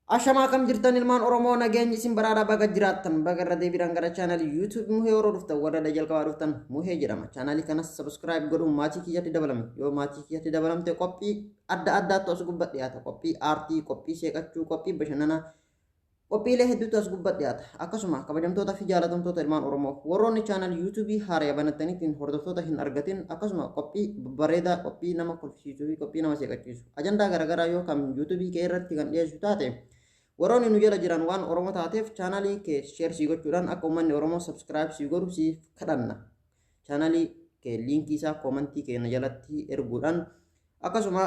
Ashamaa, akkam jirtan ilmaan Oromoo? Nageenyi isin baraadhaa, baga jiraattan. Baga irra deebiidhaan gara chaanalii YouTube Muhee yeroo dhuftan, warra jalqabaa dhuftan, Muhee jedhama. Chaanalii kanas subscribe godhuun maatii kiyyatti dabalame. Yoo maatii kiyyatti dabalamte, qophii adda addaatu as gubbaa dhiyaata. Qophii aartii, qophii seeqachuu, qophii bashannanaa, qophiilee hedduutu as gubbaa dhiyaata. Akkasuma kabajamtoota fi jaalatamtoota ilmaan Oromoo, warroonni chaanal YouTube haaraa banattaniitiin hordoftoota hin argatin, akkasuma qophii babbareedaa, qophii nama kolfisiisuu fi qophii nama seeqachiisu, ajandaa garaagaraa yoo kan YouTube kee irratti kan dhiyeessu taate, warroonni nu jala jiran waan Oromoo taateef chaanalii kee share sii gochuudhaan akka uummanni Oromoo subscribe sii godhu siif kadhanna. Chaanalii kee liinkii isaa koomantii keenya jalatti erguudhaan, akkasuma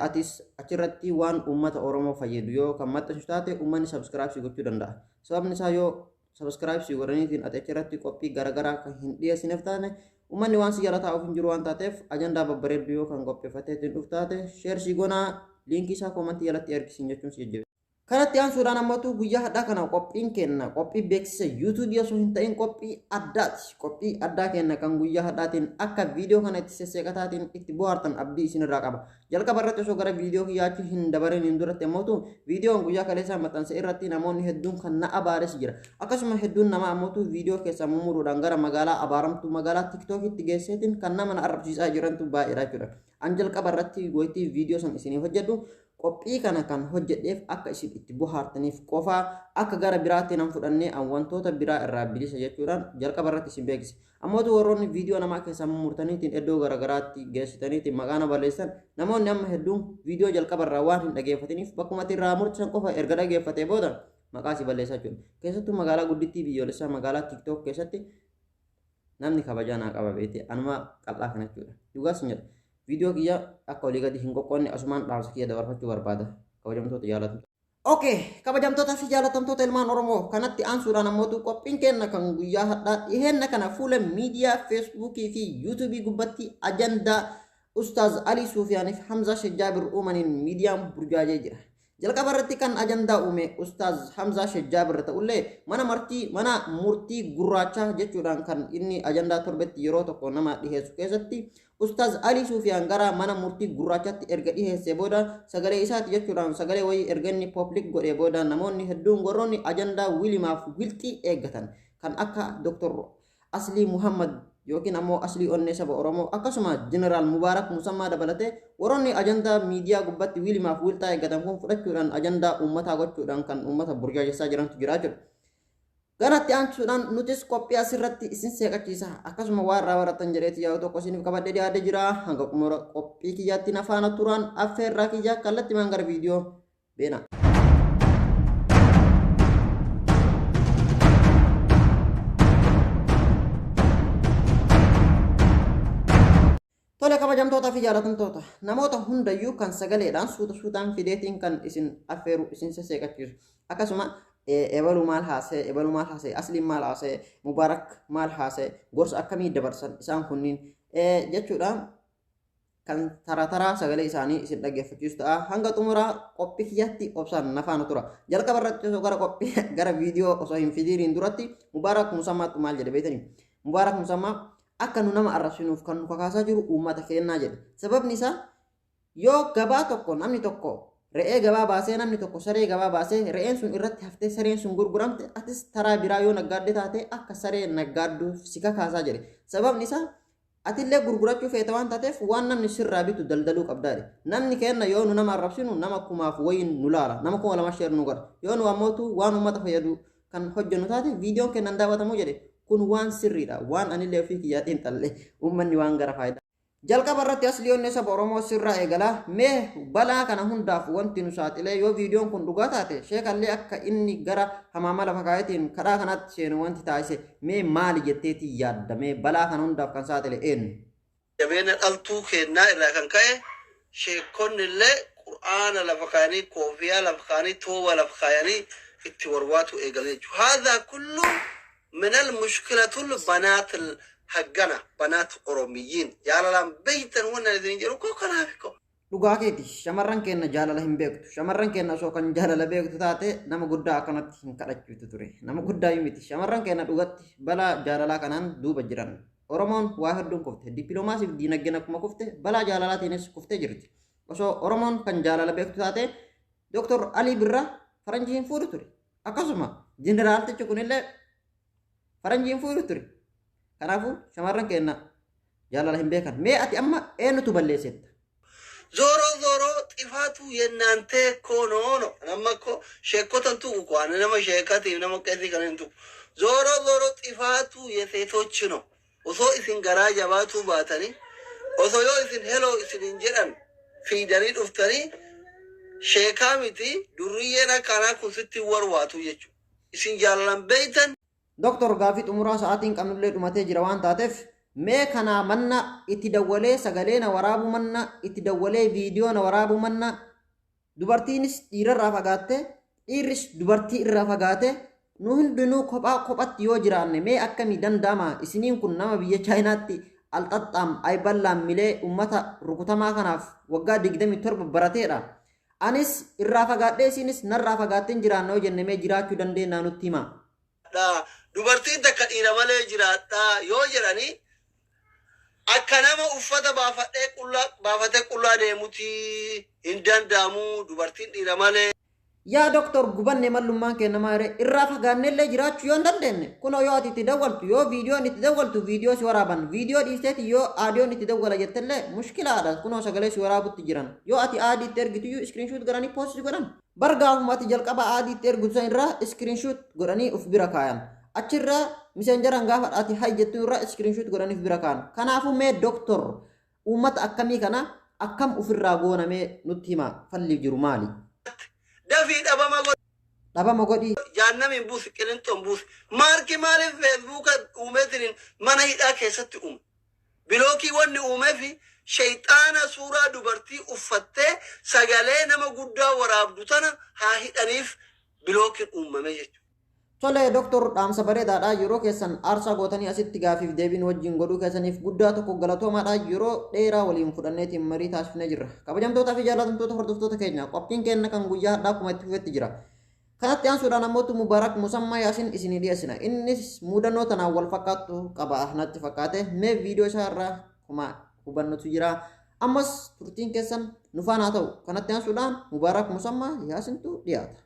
atis achirratti waan uummata Oromoo fayyadu yoo kan maxxansu taate, uummanni subscribe sii gochuu danda'a. Sababni isaa, yoo subscribe sii godhaniitiin ati achirratti qophii garaagaraa kan hin dhiyeessineef taate, uummanni waan si jala taa'uuf hin jiru waan taateef, ajandaa babbareedduu yoo kan qopheeffateetiin dhufu taate, share sii gonaa, liinkii isaa koomantii jalatti ergisiin jechuun si jajjabeessa. Kanatti aansuudhaan ammatu guyyaa hadhaa kana qophiin kenna qophii beeksisa YouTube osoo hin ta'in qophii addaati. Qophii addaa kenna kan guyyaa hadhaatiin akka viidiyoo kana itti sesseeqataatiin itti bohaartan abdii isinirraa qaba. Jalqaba irratti osoo gara viidiyoo kiyyaatti hin dabarin hin duratti ammatu, viidiyoon guyyaa kaleessaa maxxanse irratti namoonni hedduun kan na abaares jira. Akkasuma hedduun nama ammatu viidiyoo keessaa mummuruudhaan gara magaalaa abaaramtuu, magaalaa TikTokitti geesseetiin kan nama na arrabsiisaa jirantu baay'eedha jechuudha. An jalqaba irratti wayitii viidiyoo san isinii hojjedhu, qophii kana kan hojjedheef akka isin itti bohaartaniif qofaa, akka gara biraatti nan fudhannee, an wantoota biraa irraa bilisa jechuudhaan jalqaba irratti isin beeksise. Ammootu warroonni viidiyoo namaa keessaa mummurtaniitiin iddoo garaagaraatti geessitaniitiin maqaa nama balleessan, namoonni amma hedduun viidiyoo jalqaba irraa waan hin dhageeffatiniif, bakkuma ati irraa murtisan qofa erga dhageeffatee booda maqaa si balleessaa jechuudha. Keessattuu magaalaa guddittii biyyoolessaa, magaalaa TikTok keessatti namni kabajaa naa qaba beekte, anuma qal'aa kana jechuudha. Dhugaas hin jedha. Viidiyoo kiyya akka olii gadi hin qoqqoonne asumaan dhaamsa kiyya dabarfachuu barbaada. Kabajamtoota jaalatu. Okay, kabajamtoota fi jaalatamtoota ilmaan Oromoo, kanatti aansuudhaan ammootu qophiin kenna kan guyyaa hadhaa dhiheenna kana fuula miidiyaa Feesbuukii fi Yuutuubii gubbatti ajandaa Ustaaz Alii Suufiyaaniif Hamzaa Shejjaabir uumaniin miidiyaan burjaajee jira. Jalqaba irratti kan ajandaa uume Ustaaz Hamzaa Shejjaabir ta'ullee, mana martii mana murtii gurraachaa jechuudhaan kan inni ajandaa torbetti yeroo tokko nama dhiheessu keessatti Ustaaz Alii Suufiyaan gara mana murtii gurraachaatti erga dhiheessee booda, sagalee isaati jechuudhaan sagalee wayii erga inni public godhee booda, namoonni hedduun warroonni ajandaa wilimaaf wilxii eeggatan kan akka Dr. Aslii Muhammad yookiin ammoo Aslii Onnee Saba Oromoo, akkasuma Jeneraal Mubaarak Musammaa dabalatee warroonni ajandaa miidiyaa gubbatti wilimaaf wilxaa eeggatan kun fudhachuudhaan ajandaa uummataa gochuudhaan kan uummata burjaajessaa jirantu jira jechuudha. Kanatti aansuudhaan nutis qophii asirratti isin seeqachiisa, akkasuma waan irraa baratan jedheeti yaa'u tokko isiniif qabadhee dhiyaatee jira. Hanga xumura qophii kiyyaatti na faana turaan affeerraa kiyya. Kallattii maan gara viidiyoo beena. Tole, kabajamtootaa fi jaalatamtoota, namoota hundayyuu kan sagaleedhaan suuta suutaan fideetiin kan isin affeeru, isin sesseeqachiisu, akkasuma ebaluu maal haasee, ebaluu maal haasee, Asliin maal haasee, Mubaarak maal haasee, gorsa akkamii dabarsan isaan kunniin jechuudhaan kan taraa taraa sagalee isaanii isin dhaggeeffachiisu ta'a. Hanga xumuraa qophii kiyyaatti obsaan na faana tura. Jalqaba irratti osoo gara qophii, gara viidiyoo osoo hin fidiiriin duratti, Mubaarak Musammaattu maal jedhe beektanii? Mubaarak Musammaa akka nu nama arrabsinuuf kan nu kakaasaa jiru uummata kennaa jedhe. Sababni isaa, yoo gabaa tokko namni tokko re'ee gabaa baasee, namni tokko saree gabaa baasee, re'een sun irratti haftee sareen sun gurguramte, atis taraa biraa yoo naggaadde taate akka saree naggaadduuf si kakaasaa jedhe. Sababni isaa, atillee gurgurachuu feeta waan taateef, waan namni sirraa bitu daldaluu qabdaadhe. Namni kenna yoo nu nama arrabsinu nama 1000f wayiin nu laala. Nama 2000 share nu godha. Yoo nu ammootu waan uummata fayyadu kan hojjennu taate, viidiyoon kennan daawwatamuu jedhe. Kun waan sirriidha. Waan anillee ofii kiyyaatiin xallee uummanni waan gara faayidaa. Jalqaba irratti Asli Onnee Saba Oromoo sirraa eegalaa. Mee balaa kana hundaaf wanti nu saaxilee, yoo viidiyoon kun dhugaa taate, sheekallee akka inni gara hamaama lafa kaayetiin kadhaa kanatti seenu wanti taasise mee maali jetteetii yaadda? Mee balaa kana hundaaf kan saaxile eenyu? Jabeena dhaltuu kennaa irraa kan ka'e, sheekonni illee Qur'aana lafa kaayanii, koofiyaa lafa kaayanii, tooba lafa kaayanii itti warwaatu eegalan jechuudha. هذا كله من المشكلة البنات haggana بنات Oromiyyiin jaalalaan beeytan wannan isin jedhu koo kanaaf koo. Dhugaa keeti, shamarran keenya jaalala hin beektu. Shamarran keenya osoo kan jaalala beektu taate, nama guddaa akkanatti hin kadhachuutu ture. Nama guddaa miti. Shamarran keenya dhugatti balaa jaalalaa kanaan duuba jiran. Oromoon waa hedduun kufte. Dippiloomaasiif diinagdeen akkuma kufte, balaa jaalalaatiinis kuftee jirti. Osoo Oromoon kan jaalala beektu taate, Dr. Alii Birraa Faranjii hin fuudhu ture. Akkasuma jeneraaltichi kunillee faranjii hin fuudhu ture. Kanaafuu shamarran keenya jaalala hin beekan. Mee ati amma eenyutu balleessetta? ዞሮ ዞሮ ጥፋቱ የእናንተ እኮ ነው ነው nama እኮ ሼኮተን tuqu እኮ ani nama sheekatiif nama qeesii kan hin tuqu. ዞሮ ዞሮ ጥፋቱ የሴቶች ነው። Osoo isin garaa jabaatuu baatanii, osoo yoo isin heloo isin hin jedhan fiidanii dhuftanii, sheekaa miti durriyyeen akkanaa kun sitti hin warwaatu jechuudha. Isin jaalalan beeytan. Doktor, gaafii xumuraa, sa'aatiin qabnullee dhumatee jira waan taateef, mee kanaa manna itti dawwalee sagalee na waraabuu manna, itti dawwalee viidiyoo na waraabuu manna, dubartiinis dhiirarraa fagaatte, dhiirris dubartii irraa fagaate, nu hundinuu kophaa kophatti yoo jiraanne mee akkamii danda'ama? Isiniin kun nama biyya Chaayinaatti alxaxxaam ayballaan milee ummata rukutamaa kanaaf waggaa 27 barateedha. Anis irraa fagaadhee isinis narraa fagaatteen jiraanna yoo jenne, mee jiraachuu dandeenya nutti hima. Dubartiin takka dhiira malee jiraadhaa yoo jedhanii, akka nama uffata baafadhee qullaa baafatee qullaa deemuti hin danda'amu dubartiin dhiira malee. Yaa doktor, gubanne mallummaan kennamaa hiree irraa fagaannellee jiraachuu yoo hin dandeenye, kunoo yoo ati itti dawwaltu, yoo viidiyoon itti dawwaltu, viidiyoo si waraaban, viidiyoo dhiisteeti yoo aadiyoon itti dawwala jettellee mushkilaadha. Kunoo sagalee si waraabutti jiran. Yoo ati aadii itti ergituyyuu screenshot godhanii post godhan. Bargaafuma ati jalqaba aadii itti ergitu san irraa screenshot godhanii uf bira kaayan. Achirraa Messengeraan gaafa ati hay jettu irraa screenshot godhanii uf bira kaayan. Kanaafuu mee doktor, uummata akkamii kana akkam ofirraa goonamee nutti hima, falli jiru maali? Dafii dhabama godhi. Dhabama godhii. Jaannamiin buusi, qilinxoon buusi. Maarki maaliif Feesbuuka uumeetiniin mana hidhaa keessatti uume? Bilookii wanni uumeefi shayxaana suuraa dubartii uffattee sagalee nama guddaa waraabdu tana haa hidhaniif bilookiin uumame jechuudha. Tole doktor, dhaamsa bareedaadha. Yeroo keessan aarsaa gootanii asitti gaafiif deebiin wajjin godhuu keessaniif guddaa tokko galatoomaadha. Yeroo dheeraa waliin fudhanneetiin marii taasifnee jirra. Kabajamtootaa fi jaallatamtoota hordoftoota keenya, qophiin keenya kan guyyaa har'aa akkuma itti fufetti jira. Kanatti aansuudhaan ammoo Mubaarak Musammaa Yaasin isinii dhiyeessina. Innis mudannoo tanaan wal fakkaattu qaba natti fakkaate. Mee viidiyoo isaa irraa kuma hubannutu jira. Ammas turtiin keessan nu faana haa ta'u. Kanatti aansuudhaan Mubaarak Musammaa Yaasintu dhiyaata.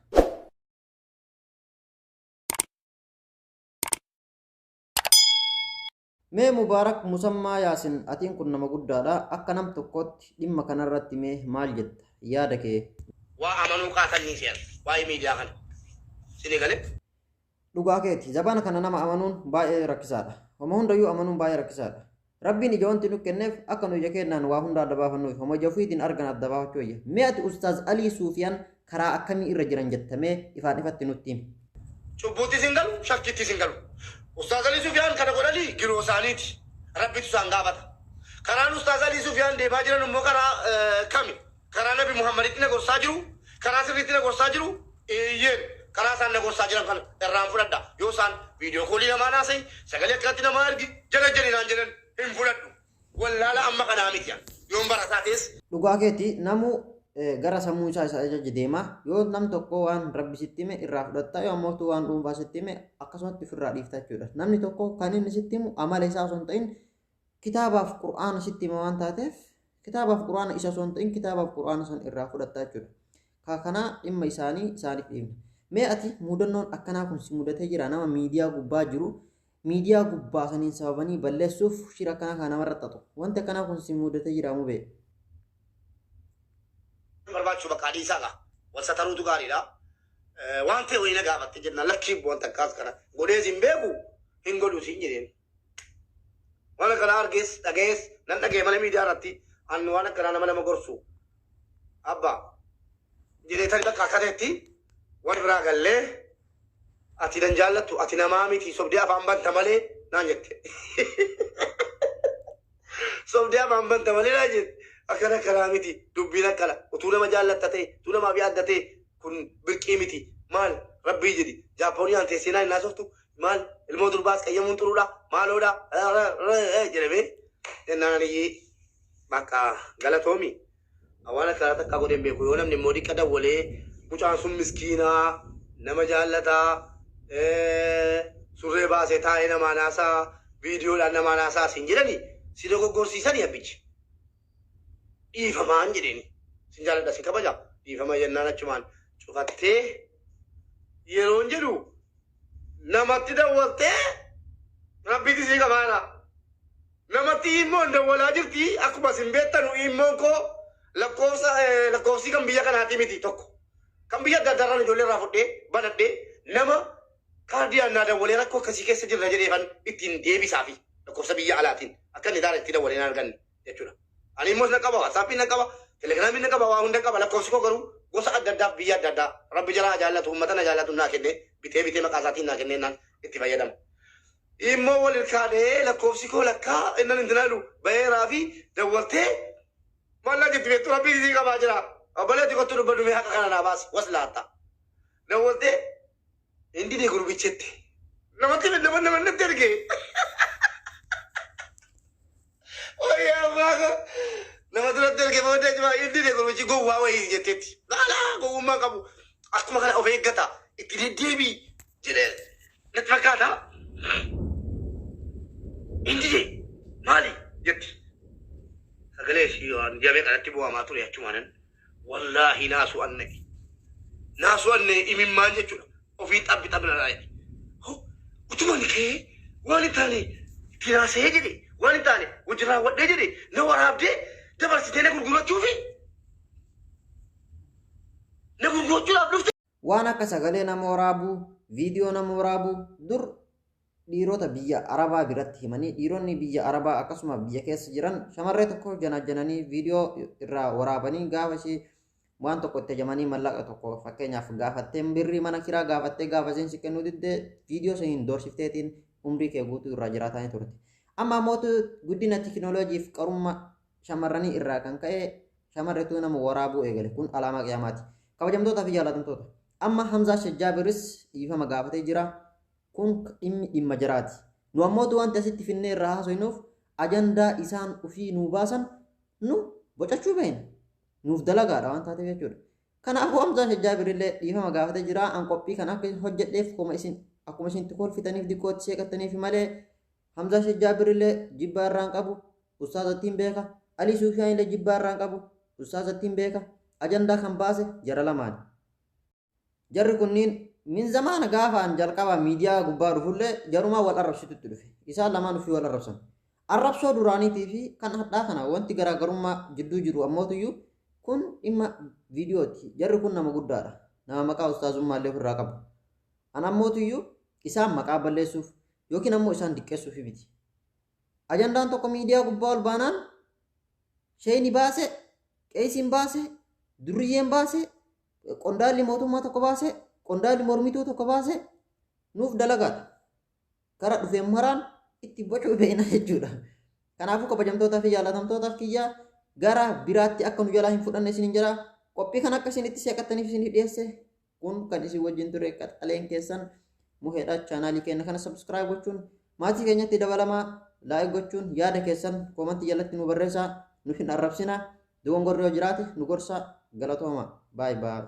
Mee Mubaarak Musammaa Yaasin, atiin kun nama guddaadha. Akka nam tokkotti dhimma kanarratti mee maal jetta? Yaada kee. Waa amanuu kaasanii si'an waa'ee miidiyaa kana. Sinii galee? Dhugaa keeti. Zabana kana nama amanuun baay'ee rakkisaadha. Homa hundayyuu amanuun baay'ee rakkisaadha. Rabbiin ija wanti nu kenneef akka nu ija kennaan waa hunda adda baafannuuf, homa ija ofiitiin argan adda baafachuu wayya. Mee ati Ustaaz Alii Suufiyaan karaa akkamii irra jiran jettamee ifaan ifatti nutti himi. Cubbuutti sin galu, shakkitti sin galu. Ustaaz Alii Sufiyaan kana godhanii giroo isaaniiti. Rabbitu isaan gaafata. Karaan Ustaaz Alii Sufiyaan deemaa jiran immoo karaa kami? Karaa Nabi Muhammaditti na gorsaa jiru? Karaa sirriitti na gorsaa jiru? Eeyyeen, karaa isaan na gorsaa jiran kana irraan fudhadha. Yoo isaan video callii namaa naasa'i, sagalee akkanatti namaa ergi, jala jedhi naan jedhan hin fudhadhu. Wallaala amma kanaa miti. Yoon barataa ta'es. Dhugaa keeti, namu gara sammuu isaa isa ajaje deema. Yoo nam tokko waan Rabbi sitti hime irraa fudhatta, yoo ammoo waan dhuunfaa sitti hime akkasumatti ofirraa dhiifta jechuudha. Namni tokko kan inni sitti himu amala isaa osoo hin ta'in kitaabaaf Qur'aana sitti hima waan taateef, kitaabaaf Qur'aana isa osoo hin ta'in kitaabaaf Qur'aana san irraa fudhatta jechuudha. Kanaa dhimma isaanii isaaniif dhiifna. Mee ati mudannoon akkanaa kun si mudatee jira? Nama miidiyaa gubbaa jiru miidiyaa gubbaa saniin sababanii balleessuuf shira akkanaa kana namarra xaxu. Wanti akkanaa kun si mudatee jira mubee? Barbaachisu bakka dhiisaa gaa. Wal sataruutu gaariidha. Waan ta'e wayii na gaafatte jennaan, lakkii, wanta akkas kana godhees hin beeku, hin godhu siin jedheen. Waan akkanaa argees dhagayees nan dhagaye malee miidiyaa irratti an waan akkanaa nama gorsu abba jedhee tani bakka akka ta'etti waan biraa gallee, ati nan jaallattu, ati namaa miti, sobdee afaan banta malee naan jette. Sobdee afaan banta malee naan jette. Akkana akkanaa miti, dubbiin akkana, utuu nama jaallatta ta'e, utuu namaaf yaadda ta'e, kun birqii miti. Maal, rabbii jedhi, Jaappooniyaan teessee naan hin haasoftu, maal ilmoo durbaas qayyamuun xuruudha, maaloodha jedhamee jennaan, ani bakka galatoomi. Waan akkanaa takka godheen beeku. Yoo namni immoo diqqa dawwalee, mucaan sun miskiinaa, nama jaallataa, surree baasee taa'ee namaa naasaa, viidiyoodhaan namaa naasaa siin jedhani, si dogoggorsiisanii abbichi. Dhiifamaan jedheeni. Sin jaalladha, sin kabaja. Dhiifama jennaan achumaan cufattee. Yeroon jedhu namatti dawwaltee rabbiitti sii qabaadha. Namatti immoo dawwalaa jirti akkuma isin beektanu immoon koo lakkoofsa lakkoofsi kan biyya kanaati miti tokko. Kan biyya adda addaarraan ijoollee irraa fudhee banadhee nama kaardii annaa dawwalee rakkoo akkasii keessa jirra jedheefan ittiin deebisaafi lakkoofsa biyya alaatiin akka inni daara itti dawwalee hin arganne jechuudha. Ani immoo na qaba, WhatsAppii na qaba, Telegramii na qaba, waa hunda qaba. Lakkoofsi koo garuu gosa adda addaaf biyya adda addaa rabbi jalaa jaallatu uummata na jaallatu naa kennee bitee bitee maqaa isaatiin naa kennee naan itti fayyadama. Immoo wal ilkaadhee lakkoofsi koo lakkaa innan hin ilaalu baheeraa fi dawwaltee maallaa jirti beektu rabbi isii qabaa jira. Obboleetti kottu dubbadhu mee haqa kana naa baasi waslaatta. Dawwaltee hin dide gurbichetti. Namatti nama nama natti erge. Wayyaa abbaa nama duratti erge booddee jira hin dide gurbichi gowwaa wayii jetteetti. Laalaa gowwummaa qabu akkuma kana of eeggata itti deddeebii jedhee natti fakkaata. Hin dide maali jetti. Sagalee ishii waan jamee kanatti bu'amaa ture achumaanan wallaahi naasu anne naasu anne imimmaan jechuudha ofii xabbi xabbi na raayye. Utuma ni ka'ee waan hin taane itti naasa'ee jedhe waan hin taane hojii raawwadhee jedhe na waraabdee dabarsitee na gurgurachuufi na gurgurachuudhaaf dhufte. Waan akka sagalee nama waraabuu, viidiyoo nama waraabuu dur dhiirota biyya Arabaa biratti himanii dhiironni biyya Arabaa akkasuma biyya keessa jiran shamarree tokko janajjananii viidiyoo irraa waraabanii gaafa ishee waan tokko itti ajamanii mallaqa tokko fakkeenyaaf gaafattee birrii mana kiraa gaafattee gaafa isheen si kennuu didde viidiyoo saniin doorsifteetiin umrii kee guutuu irraa jiraatanii turte. Amma ammoo guddina tekinooloojiif qarummaa shamarranii irraa kan ka'e shamarreetu nama waraabuu eegale kun alaamaa qiyaamaati. Kabajamtootaa fi jaallatamtoota. Amma Hamzaa Shajjaabiris dhiifama gaafatee jira. Kun dhimmi dhimma jaraati. Nu ammootu wanti asitti finnee irraa haasofnuuf ajandaa isaan ufii nuu baasan nu bocachuu beekna. Nuuf dalagaadha waan taateef jechuudha. Kanaafuu Hamzaa Shajjaabirillee dhiifama gaafatee jira. An qophii kana akka hojjedheef akkuma isin akkuma isin itti kolfitaniif dikkootti seeqattaniif malee Hamzaa Shajjaabirillee jibbaa irraa hin qabu. Ustaazattiin beeka. Alii Suufiyaan illee jibbaa irraa hin qabu. Ustaazattiin beeka. Ajandaa kan baase jara lamaani. Jarri kunniin min zamaana gaafaan jalqaba miidiyaa gubbaa dhufullee jarumaa wal arrabsitutti dhufe. Isaan lamaan ofii wal arrabsan. Arrabsoo duraaniitii fi kan hadhaa kana wanti garaagarummaa jidduu jiru ammootuyyuu kun dhimma viidiyooti. Jarri kun nama guddaadha. Nama maqaa ustaazummaa illee ofirraa qabu. An ammootuyyuu isaan maqaa balleessuuf yookiin ammoo isaan diqqeessuuf miti. Ajandaan tokko miidiyaa gubbaa ol baanaan sheeyni baase, qeesiin baase, durriyyeen baase, qondaalli mootummaa tokko baase, qondaalli mormituu tokko baase nuuf dalagaadha. Gara dhufeen maraan itti bocuu beekna jechuudha. Kanaafuu kabajamtootaa fi jaalatamtootaaf kiyyaa gara biraatti akka nu jalaa hin fudhanne isin jira. Qophii kan akka isin itti seeqattaniif isin dhiyeesse kun kan isin wajjin ture qaxaleen keessan muheedha. Chaanaalii keenya kana subscribe gochuun maatii keenyatti dabalamaa like gochuun yaada keessan koomantii jalatti nu barreessaa nu hin arrabsina. Dogongorri yoo jiraate nu gorsaa galatooma. Baay baay.